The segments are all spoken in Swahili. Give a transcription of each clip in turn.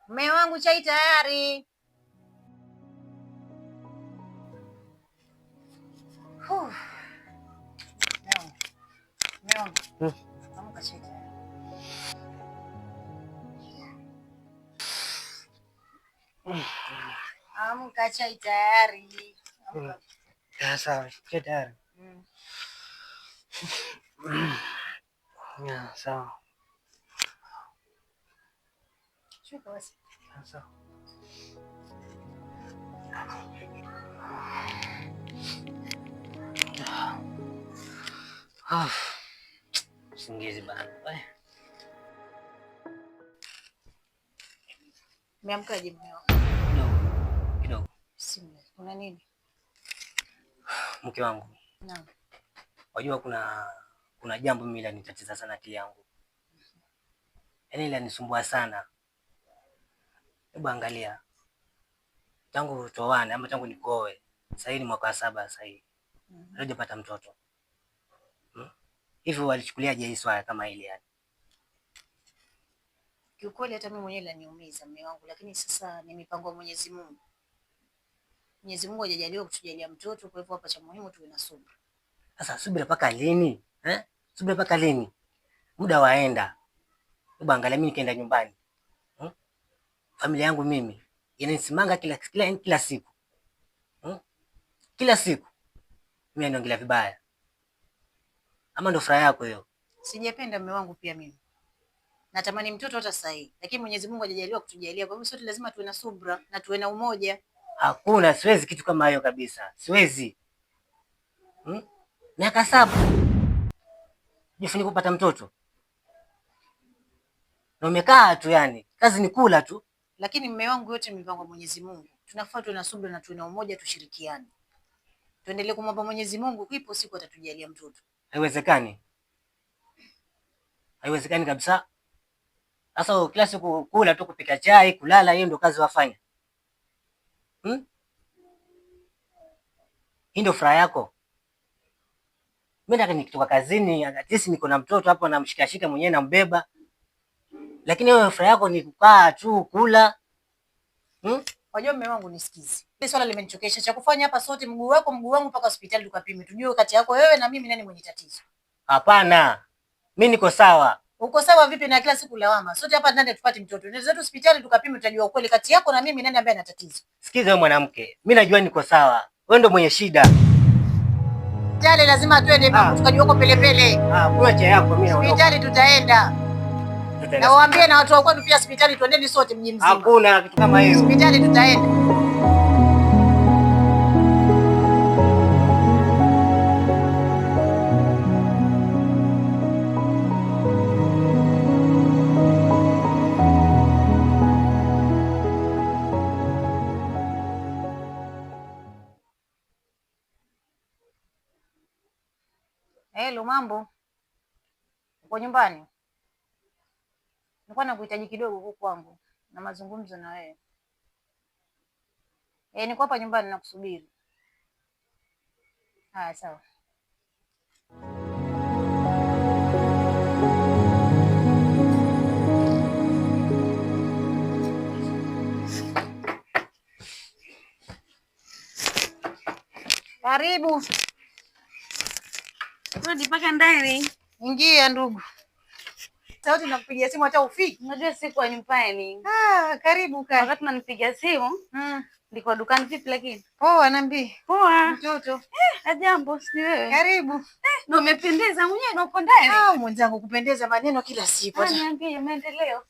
Mume wangu chai tayari. Mume wangu. Amka, chai tayari. Amka, chai tayari. Amka. Sawa, chai tayari. Sawa. Shuka basi. Sawa. Ah, usingizi bana. Umeamkaje mume wangu? Kidogo. Kidogo. Bismillah. Kuna nini? Mke wangu. Naam. Wajua kuna jambo mimi linanitatiza sana akili yangu. Yaani linanisumbua sana. Hebu angalia. Tangu tuoane ama tangu nikuoe, sasa hivi ni mwaka wa 7 sasa hivi. Hatujapata mtoto. Hivi walichukuliaje hii swala kama hili yani? Kiukweli hata mimi mwenyewe linaniumiza mume wangu, lakini sasa ni mipango ya Mwenyezi Mungu. Mwenyezi Mungu hajajaliwa kutujalia mtoto, kwa hivyo hapa cha muhimu tuwe na subira. Sasa subira mpaka lini? Subira mpaka lini? Muda waenda. Hebu angalia mimi nikaenda nyumbani. Familia yangu mimi inanisimanga kila siku. Kila siku. Mimi naongelea vibaya. Ama ndo furaha yako hiyo? Sijapenda mume wangu pia mimi. Natamani mtoto hata sasa hivi, lakini Mwenyezi Mungu hajajaliwa kutujalia. Kwa hivyo sote lazima tuwe na subra na tuwe na umoja. Hakuna, siwezi kitu kama hiyo kabisa. Siwezi. Miaka 7. Jifunike kupata mtoto. Na umekaa tu yani. Kazi ni kula tu. Lakini mume wangu, yote ni mipango ya Mwenyezi Mungu. Tunafaa tuwe na subra na tuwe na umoja, tushirikiane. Tuendelee kumwomba Mwenyezi Mungu, ipo siku atatujalia mtoto. Haiwezekani. Haiwezekani kabisa. Sasa kila siku kula tu, kupika chai, kulala, hiyo ndio kazi wafanya. Hii ndio furaha yako? Mimi nataka nikitoka kazini, at least niko na mtoto hapo namshikashika mwenyewe nambeba. Lakini wewe furaha yako ni kukaa tu kula. Wajua mume wangu, nisikize. Hili swala limenichokesha. Cha kufanya hapa sote, mguu wako mguu wangu mpaka hospitali tukapime. Tujue kati yako wewe na mimi nani mwenye tatizo. Hapana. Mimi niko sawa. Uko sawa vipi na kila siku lawama? Sote hapa ndani tupate mtoto. Nenda zetu hospitali tukapime, tutajua ukweli kati yako na mimi nani ambaye ana tatizo. Sikiza wewe mwanamke. Mimi najua niko sawa. Wewe ndio mwenye shida. Hospitali lazima twende, tukajua huko pelepele. Kunywa chai yako, mimi naondoka. Hospitali tutaenda. Tutaenda. Na waambie na watu wa kwenu pia hospitali twendeni sote mji mzima. Hakuna kitu kama hiyo. Hospitali tutaenda. Hello, mambo. Uko nyumbani? Nilikuwa nakuhitaji kidogo huku kwangu na mazungumzo na wewe. Niko hapa nyumbani nakusubiri. Haya, sawa. Karibu. Rudi mpaka ndani. Ingia ndugu. Sauti nakupigia simu hata ufiki. Unajua siku ya nyumbani. Karibu kaka. Wakati unanipigia simu, nilikuwa dukani. Vipi lakini? Poa, niambie. Poa. Mtoto. Ajambo, si wewe. Karibu. Na umependeza mwenyewe na uko ndani. Mwenzangu kupendeza maneno kila siku. Niambie maendeleo.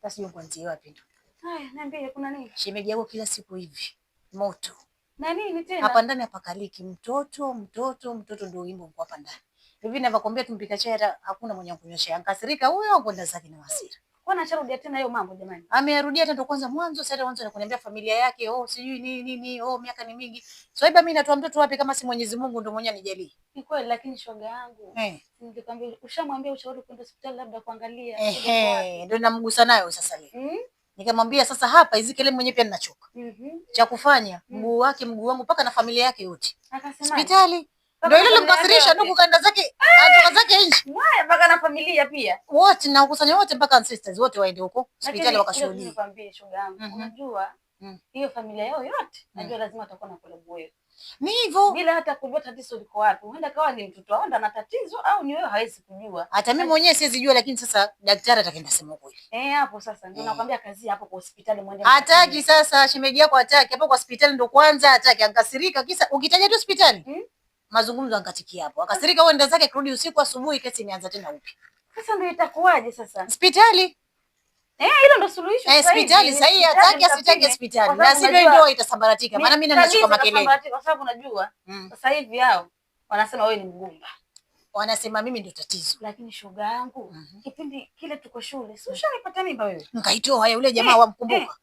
Basi nikuanzie wapi ndo? Haya, niambie kuna nini? Shemeji yako kila siku hivi. Moto. Na nini tena? Hapa ndani hapakaliki. Mtoto, mtoto, mtoto ndio wimbo mkuu hapa ndani. Hivi ninavyokuambia tumpika chai hata hakuna mwenye kunywa chai. Ankasirika huyo kwenda zake na hasira. Mbona asharudia tena hiyo mambo jamani? Amerudia tena ndo kwanza mwanzo, sasa mwanzo anakuniambia familia yake, oh sijui nini nini, oh miaka ni mingi. So iba mimi natoa mtoto wapi kama si Mwenyezi Mungu ndo mwenyewe anijalie? Ni kweli, lakini shoga yangu, ningekwambia ushamwambia ushauri kwenda hospitali labda kuangalia. Ndio namgusa nayo sasa leo. Nikamwambia sasa hapa hizi kelele mwenyewe pia ninachoka. Cha kufanya, mguu wake mguu wangu mpaka na familia yake yote. Akasema Hospitali. Ndio ile limkasirisha ndugu kaenda zake, atoka zake nje. Mwaya mpaka na familia pia. Wote na ukusanya wote mpaka ancestors wote waende huko hospitali wakashuhudie. Nikwambie shoga yangu, unajua hiyo familia yao yote najua lazima watakuwa na collab wewe. Ni hivyo. Bila hata kujua tatizo liko wapi. Huenda kawa ni mtoto wao ana tatizo au ni wewe hawezi kujua. Hata mimi mwenyewe siwezi jua, lakini sasa daktari atakaenda sema kweli. Hapo sasa ndio nakwambia kazi hapo kwa hospitali mwende. Hataki sasa shemeji yako hataki. Hapo kwa hospitali ndo kwanza hataki. Ankasirika kisa ukitaja tu hospitali. Mazungumzo ankatikia hapo. Akasirika wewe nenda zake kurudi usiku asubuhi kesi imeanza tena upya. Sasa ndio itakuwaje sasa? Hospitali. Hilo ndo suluhisho. Hospitali sasa hii hataki asitaki hospitali. Na sivyo ndio itasambaratika. Maana mimi ninachukua makelele. Kwa sababu unajua sasa hivi hao wanasema wewe ni mgumba. Wanasema mimi ndio tatizo. Lakini shoga yangu kipindi kile tuko shule, si ushanipata mimba wewe? Nikaitoa haya yule jamaa wamkumbuka.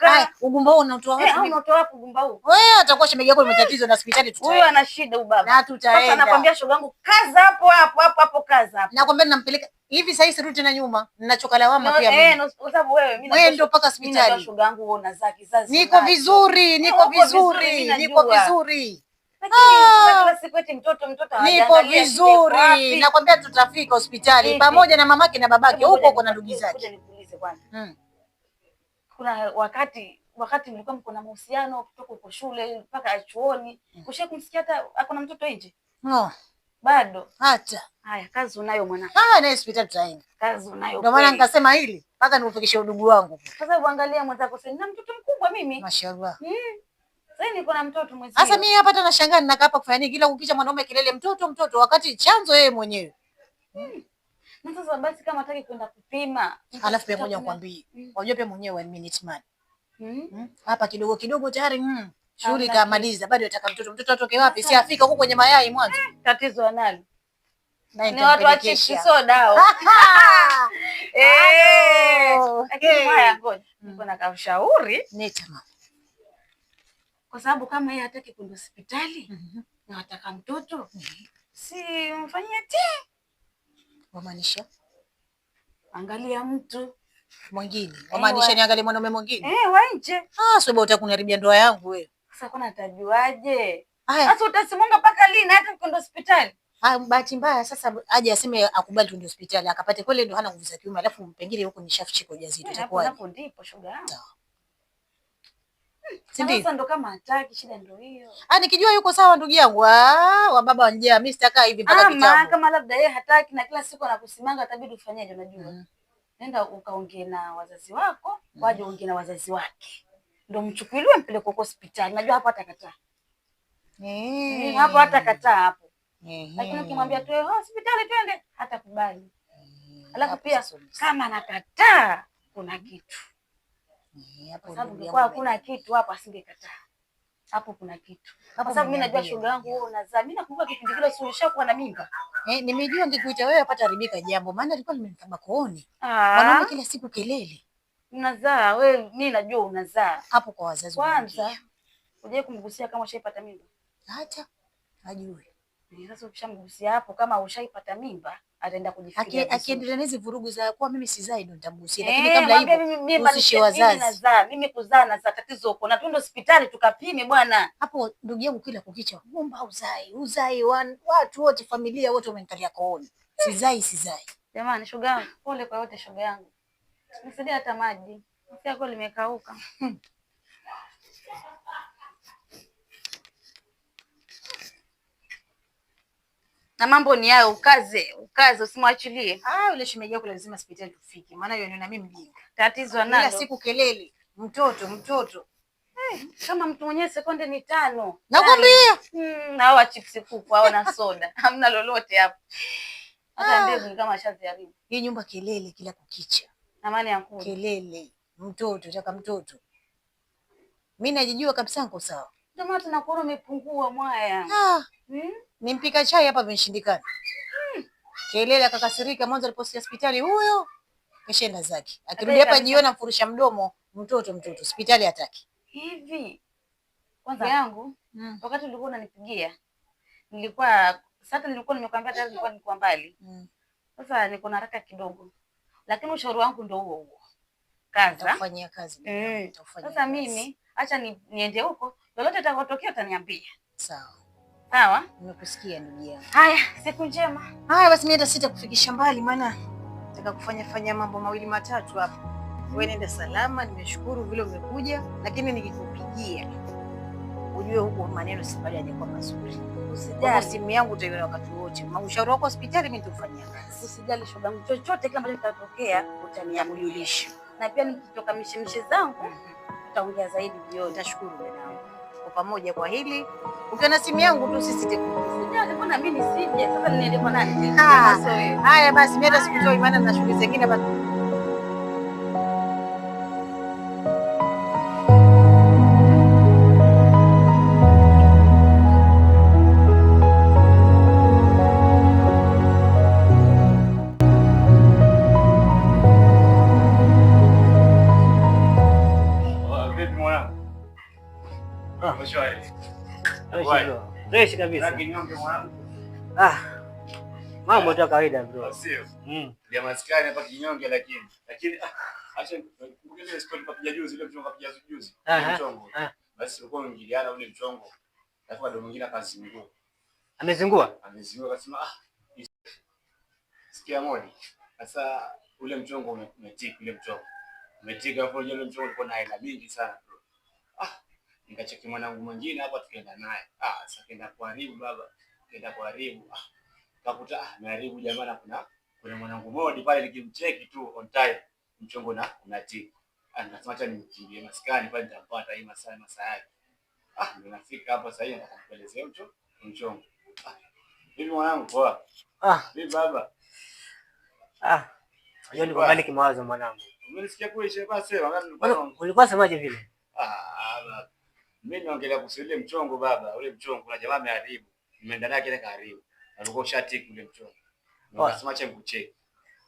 Haya, ugumba huo unautoa wapi? Unautoa wapi ugumba huo? Wewe atakuwa shemeji yako ni matatizo na hospitali tutaenda. Huyo ana shida huyu baba. Na tutaenda. Sasa nakwambia shoga yangu kaza hapo hapo hapo hapo kaza hapo. Nakwambia ninampeleka hivi sasa sirudi tena nyuma. Ninachoka lawama pia mimi. Kwa sababu wewe mimi wewe ndio mpaka hospitali. Mimi shoga yangu wewe unazaa kizazi. Niko vizuri, niko vizuri, niko vizuri. Niko vizuri. Nakwambia tutafika hospitali pamoja na mamake na babake huko huko na ndugu zake. Nikuulize kwanza. Kuna wakati mlikuwa mko na mahusiano kutoka huko shule mpaka chuoni, ushawahi kumsikia hata akona mtoto nje? No. Bado. Hata. Haya, kazi unayo mwanangu. Naye hospitali tutaenda. Kazi unayo. Ndio maana nikasema hili mpaka niufikishe udugu wangu. Sasa uangalia mwenzako sasa na mtoto mkubwa mimi. Mashallah. Sasa niko na mtoto mwezi. Sasa mimi hapa hata nashangaa ninakaa hapa kufanya nini? Kila kukicha mwanaume kelele mtoto mtoto wakati chanzo yeye mwenyewe. Na sasa basi kama hataki kwenda kupima. Alafu pia ngoja nikwambie. Unajua pia mwenyewe one minute man. Hapa kidogo kidogo tayari shughuli kamaliza bado ataka mtoto mtoto atoke wapi? Si afika huko kwenye mayai mwanzo. Tatizo analo. Ni watu wa chips soda hao. Lakini haya ngoja niko na kaushauri. Neta mama. Kwa sababu kama yeye hataki kwenda hospitali na wataka mtoto, si mfanyie ti. Wamaanisha? Angalia mtu mwingine. Wamaanisha niangalie mwanaume mwingine? Wa nje. Sio bora utakuniharibia ndoa yangu wewe. Sasa kuna atajuaje? Sasa utasimanga mpaka lini hata kwenda hospitali? Bahati mbaya sasa aje aseme akubali tuende hospitali akapate kweli ndo hana nguvu za kiume alafu pengine huko nishafichika ujauzito itakuwa. Hapo ndipo shoga yangu. Sasa ndo kama hataki shida ndo hiyo. Nikijua yuko sawa ndugu yangu. Wa baba wanjia mimi sitakaa hivi mpaka kitambo. Kama labda yeye hataki na kila siku anakusimanga itabidi ufanyeje unajua? Nenda ukaongee na wazazi wako, waje uongee na wazazi wake. Ndo mchukuliwe mpeleke huko hospitali. Najua hapo hatakataa. Hapo hatakataa hapo. Lakini ukimwambia tu hospitali twende hatakubali. Alafu pia kama anakataa kuna kitu. Kwa sababu kwa hakuna kitu hapo asingekataa. Hapo kuna kitu. Kwa sababu mimi najua shoga yangu wewe unazaa. Mimi nakumbuka kipindi kile si ulishakuwa na mimba. Nimejua ningekuita wewe hapata haribika jambo maana alikuwa nimenikaba kooni. Mwanaume kila siku kelele. Unazaa wewe, mimi najua unazaa. Hapo kwa wazazi kwanza. Unajua kumgusia kama ushaipata mimba? Hata hajui. Sasa ukishamgusia hapo kama ushaipata mimba ataenda kujifikiria. Akiendelea na hizo vurugu za kwa mimi sizai ndo nitamgusia, lakini kabla hivyo usishe wazazi. Nazaa, mimi kuzaa na za tatizo uko na twende hospitali tukapime bwana. Hapo ndugu yangu kila kukicha ngomba uzai, uzai watu wote familia wote wamenikalia kooni. Sizai sizai. Jamani shoga yangu, pole kwa yote shoga yangu. Nisaidie hata maji. Msia kwa limekauka. Na mambo ni hayo, ukaze, ukaze usimwachilie. Yule shemeji yako lazima hospitali tufike. Maana yeye na mimi mjinga. Tatizo nalo. Kila siku kelele, mtoto, mtoto. Kama mtu mwenyewe sekonde ni 5. Nakwambia. Na hawa chips kuku hao na soda. Hamna lolote hapo. Hata ndevu ni kama shaziharibu. Hii nyumba kelele kila kukicha. Amani ya kula. Kelele, mtoto, taka mtoto. Mimi najijua kabisa niko sawa. Ndio maana tunakuona umepungua mwaya. Nimpika chai hapa vimeshindikana. Kelele akakasirika mwanzo aliposikia hospitali huyo keshaenda zake. Akirudi hapa jioni amfurusha mdomo mtoto mtoto hospitali hataki. Hivi kwanza yangu wakati ulikuwa unanipigia nilikuwa sasa nilikuwa nimekwambia tayari nilikuwa niko mbali. Sasa niko na haraka kidogo. Lakini ushauri wangu ndio huo huo. Kaza. Nitakufanyia kazi. Sasa mimi acha niende huko, lolote litakotokea utaniambia. Sawa. Sawa? Nimekusikia ndugu yangu. Haya, siku njema. Haya basi, mimi hata sitakufikisha mbali, maana nataka kufanya fanya mambo mawili matatu hapa. Wewe nenda salama, nimeshukuru vile umekuja, lakini nikikupigia ujue huku maneno si bado hajakuwa mazuri. Kwa Usijali. simu yangu utaiona wakati wote. Ushauri wako hospitali mimi nitakufanyia kazi. Usijali shogangu, chochote kile ambacho kitatokea utaniambia. Nitakujulisha. Na pia nikitoka mishemishe zangu tutaongea zaidi jioni. Nitashukuru dadangu. Kwa pamoja kwa hili. Ukiona simu yangu tu sisite. Usijali, mbona mimi nisije? Sasa niende kwa nani tena? Ah. Sasa wewe. Haya basi, mimi hata sikutoi maana nina shughuli zingine hapa. Vipi mwanangu? Ah. Shwari. Fresh bro. Fresh kabisa. Kinyonge mwanangu. Ah. Mambo tu ya kawaida bro. Sio. Mm. Ya maskani hapa kinyonge lakini. Lakini acha nikumbuke ile story kapiga juzi ile mchongo kapiga juzi. Ile mchongo. Basi ulikuwa umeingiliana ule mchongo. Alafu bado mwingine akazingua. Amezingua? Amezingua akasema sikia modi. Sasa ule mchongo umetiki ule mchongo. Umetiki alafu ule mchongo ulikuwa na hela mingi sana bro. Nikacheki mwanangu mwingine hapa tukaenda naye. Sasa kaenda kuharibu baba. Kaenda kuharibu. Kakuta ameharibu jamaa na kuna mwanangu modi pale nikimcheki tu on time mchongo na unatiki. Nikasema acha nimkimbie maskani pale nitampata hii masaa yake. Ndio nafika hapa sasa hivi nataka nikuelezee mchongo. Vipi mwanangu poa? Vipi baba? Unajua niko mbali kimawazo mwanangu. Umenisikia kule shehe sema mimi Ulikuwa semaje vile? Baba. Mimi naongelea kuhusu ile mchongo baba, ule mchongo na jamaa ameharibu. Nimeenda naye kile karibu. Alikuwa ushatiki ule mchongo. Nikasema acha nikucheki.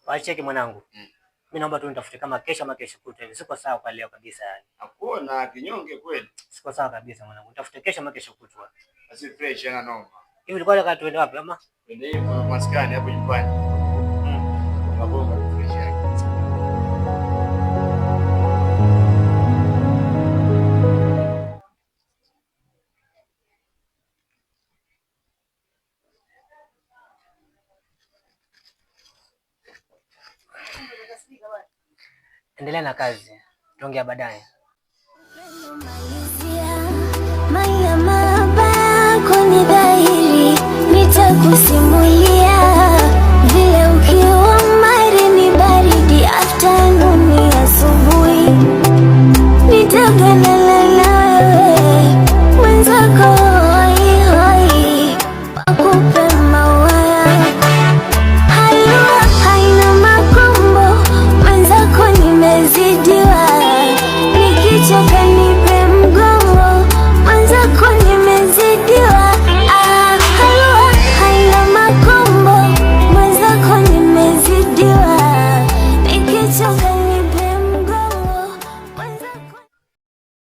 Wacheki mwanangu. Mimi naomba tu nitafute kama kesho ama kesho kutwa hivi. Siko sawa kwa leo kabisa yani. Hakuna kinyonge kweli. Siko sawa kabisa mwanangu. Nitafute kesho ama kesho kutwa. Basi fresh yana noma. Hivi ulikuwa unataka tuende wapi ama? Twende hivi kwa maskani hapo nyumbani. Mabonga fresh yake. Endelea na kazi. Tuongea baadaye. Maya mabako ni dhahiri, nitakusimulia.